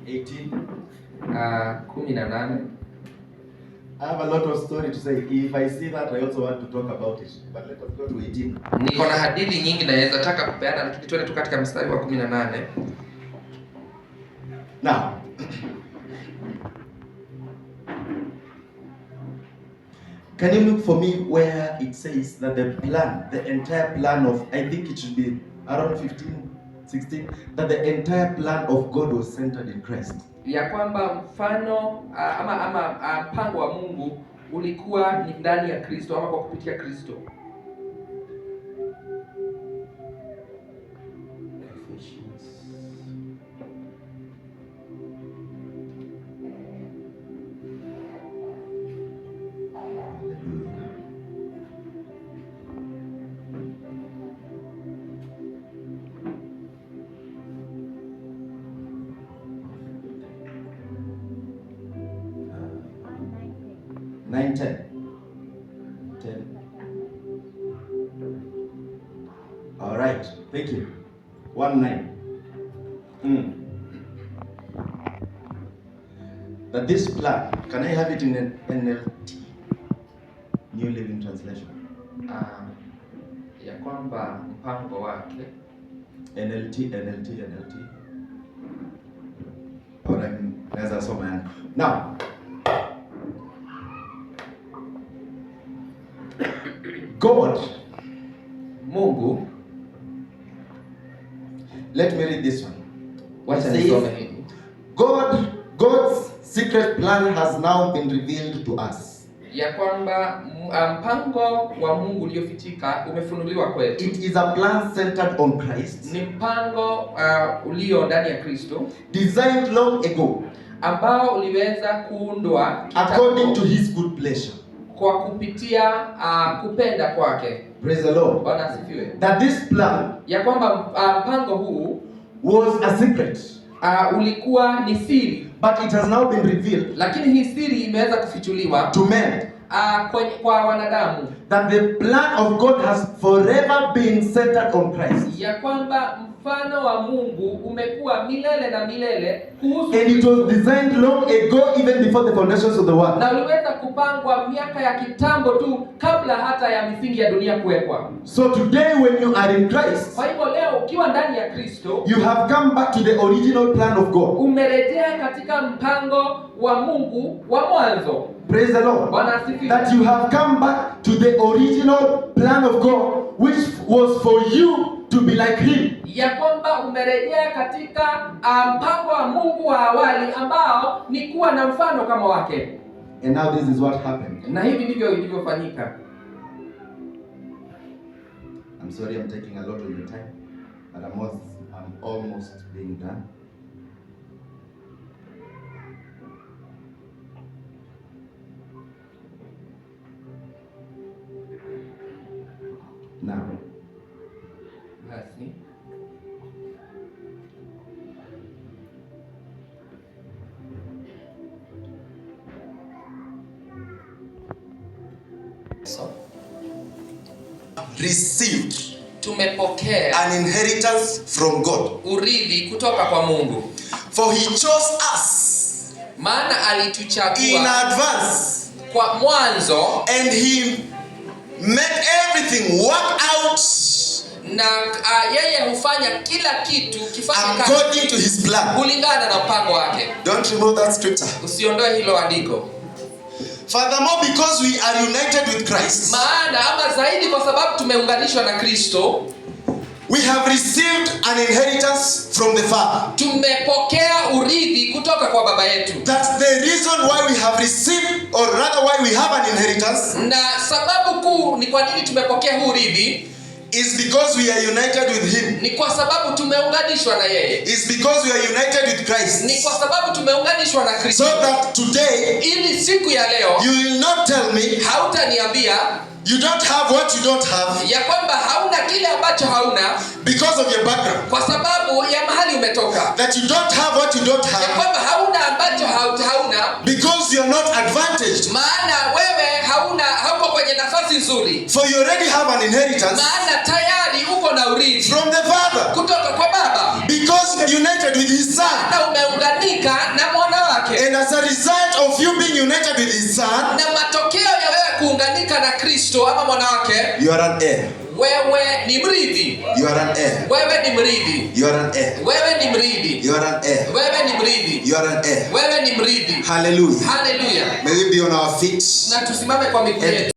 18. 18. I have a lot of story to say. If I see that, I also want to talk about it. But let us go to 18. Niko na hadithi nyingi naweza taka kupeana, lakini twende tu katika mstari wa 18. Now, can you look for me where it says that the plan, the entire plan of, I think it should be around 15, 16, that the entire plan of God was centered in Christ. Ya kwamba mfano, ama mpango wa Mungu ulikuwa ni ndani ya Kristo ama kwa kupitia Kristo. Ephesians. 9, 10. 10. All right, thank you. 1, 9. That this plan, can I have it in an NLT? New Living Translation. Ya kwamba mpango wake. NLT, NLT, NLT. All right, naweza soma yangu. Now, God, Mungu, Let me read this one. Wacha It says, nisome hili. God's secret plan has now been revealed to us. Ya kwamba mpango wa Mungu uliofichika umefunuliwa kwetu. It is a plan centered on Christ, Ni mpango ulio ndani ya Kristo designed long ago ambao uliweza kuundwa kitambo according to his good pleasure. kwa kupitia kupenda kwake. Praise the Lord. Bwana asifiwe. That this plan Ya kwamba mpango huu was a secret, ulikuwa ni siri, but it has now been revealed lakini hii siri imeweza kufichuliwa to men kwa wanadamu that the plan of God has forever been centered on Christ. ya kwamba mfano wa Mungu umekuwa milele na milele kuhusu And it was designed long ago, even before the foundations of the world. na uliweza kupangwa miaka ya kitambo tu kabla hata ya misingi ya dunia kuwekwa. So today, when you are in Christ, Kwa hivyo leo ukiwa ndani ya Kristo you have come back to the original plan of God. umerejea katika mpango wa Mungu wa mwanzo. Praise the Lord. Bwana asifiwe. That you have come back to the original plan of God, which was for you to be like Him. Ya kwamba umerejea katika mpango wa Mungu wa awali ambao ni kuwa na mfano kama wake, And now this is what happened. na hivi ndivyo ilivyofanyika. I'm sorry I'm taking a lot of your time, but I'm almost being done. Now, Basi so, Received tumepokea an inheritance from God. urithi kutoka kwa Mungu, For he chose us maana in alituchagua advance kwa mwanzo and he made everything work out na yeye hufanya kila kitu kifanye kazi according to his plan. kulingana na mpango wake. Don't remove that scripture. Usiondoe hilo andiko, Furthermore, because we are united with Christ, maana ama zaidi, kwa sababu tumeunganishwa na Kristo, we have received an inheritance from the Father. tumepokea urithi kutoka kwa baba yetu. That's the reason why we have received, or rather why we have an inheritance, Na sababu kuu ni kwa nini tumepokea huu urithi is because we are united with Him. ni kwa sababu tumeunganishwa na yeye, It's because we are united with Christ. ni kwa sababu tumeunganishwa na Kristo, So that today, ili siku ya leo you will not tell me hautaniambia you don't have what you don't have ya kwamba hauna kile ambacho hauna because of your background. kwa sababu ya mahali umetoka, That you don't have what you don't ya have kwamba hauna ambacho hauna, because you're not advantaged. maana wewe hauko kwenye nafasi nzuri, For you already have an inheritance maana tayari uko na urithi from the Father kutoka kwa Baba because you're united with His Son. na umeunganika na mwana wake, And as a result of you being united with His Son, na matokeo ya wewe kuunganika na Kristo ama mwana wake, you are an heir. wewe ni mrithi, You are an heir. wewe ni mrithi, You are an heir. wewe ni mrithi, You are an heir. wewe ni mrithi, You are an heir. wewe ni mrithi. Hallelujah. Haleluya! May we be on our feet. Na tusimame kwa miguu yetu.